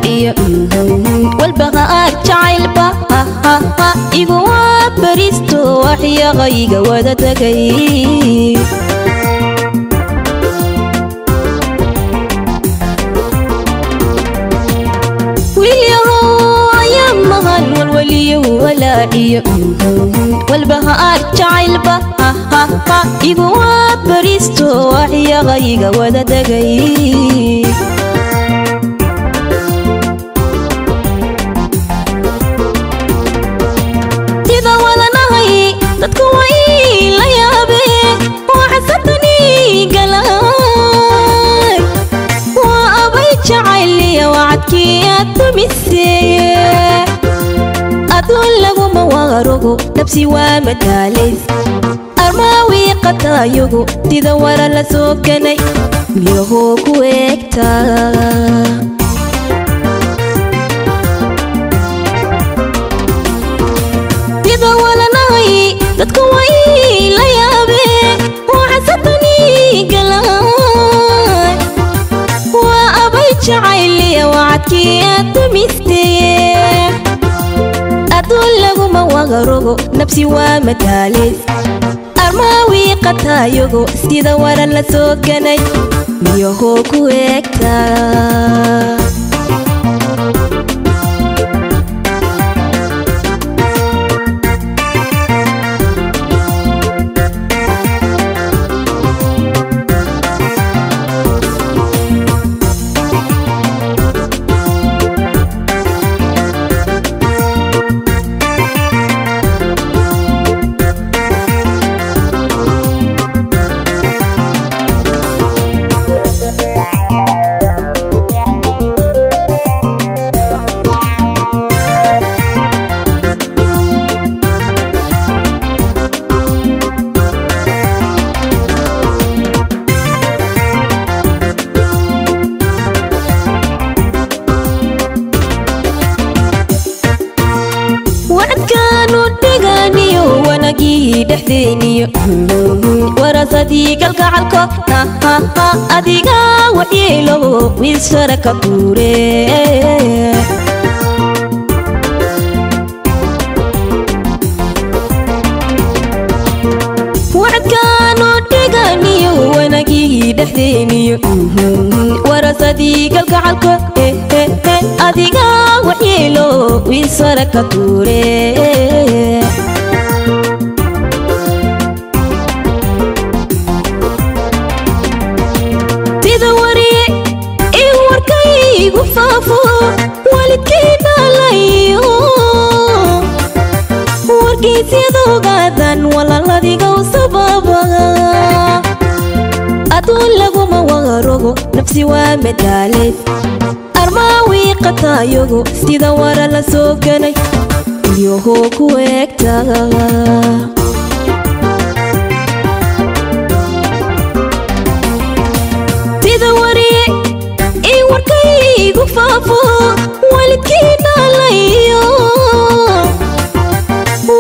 walaaciyo walbaha jacaylba igu waa baristo waxyaqayga wada tagay. Wiilyahow ayaa maqan walwaliyo walaaciyo walbaha jacaylba igu waa baristo waxyaqayga wada tagay. Sida wadanahay dadku way la yaabeen, waa xasatani galay, waa abay jacayliya wacadkii aad dumisee. Aduun laguma warogo nabsi waa mataalays armaawii qatayagu sida wara la soo ganay miyahoo ku eegtaa. Sida walanahay dadku way la yaabeen, waa xasatani galay, waa abay jacayliya wacadkii aad dumistee. Aduun laguma wagarogo nabsi waa mataalays armaawii qatayago sida wara la soo ganay miyahoo ku eegtaa. Wacadkaanu dhiganiyo wanagii dhexdeeniyo warasadii kalgacalko adiga waxyeelo wiil sara ka tuure. Wacadkaanu dhiganiyo wanagii dhexdeeniyo warasadii kalgacalko adiga waxyeelo wiil sara ka tuure. Sida wariye in warkaygu faafo waalidkii dhalayo wargeysyada ogaadan walaaladiga u sababa. Aduun laguma warogo nafsi waa mataalays armaawii qatayago sida wara la soo ganay iyahoo ku eegtaa. Sida wariye in warkaygu faafo waalidkii dhalayo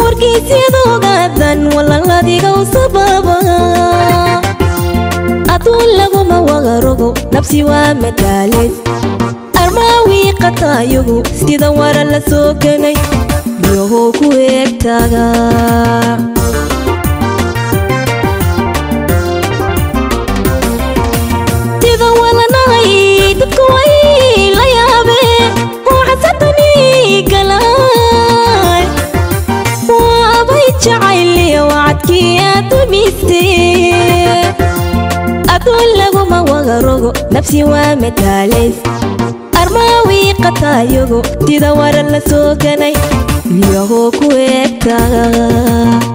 wargeysyada ogaadan walaaladiga u sababa. Aduun laguma warogo nafsi waa mataalays armaawii qatayagu sida wara la soo ganay miyahoo ku eegtaaga. Sida walanahay dadku way la yaabeen, waa xasatani galay, waa abay jacayliya wacadkii aad dumistee. Aduun laguma warogo nafsi waa mataalays armaawii qatayago sida wara la soo ganay miyahoo ku eegtaa.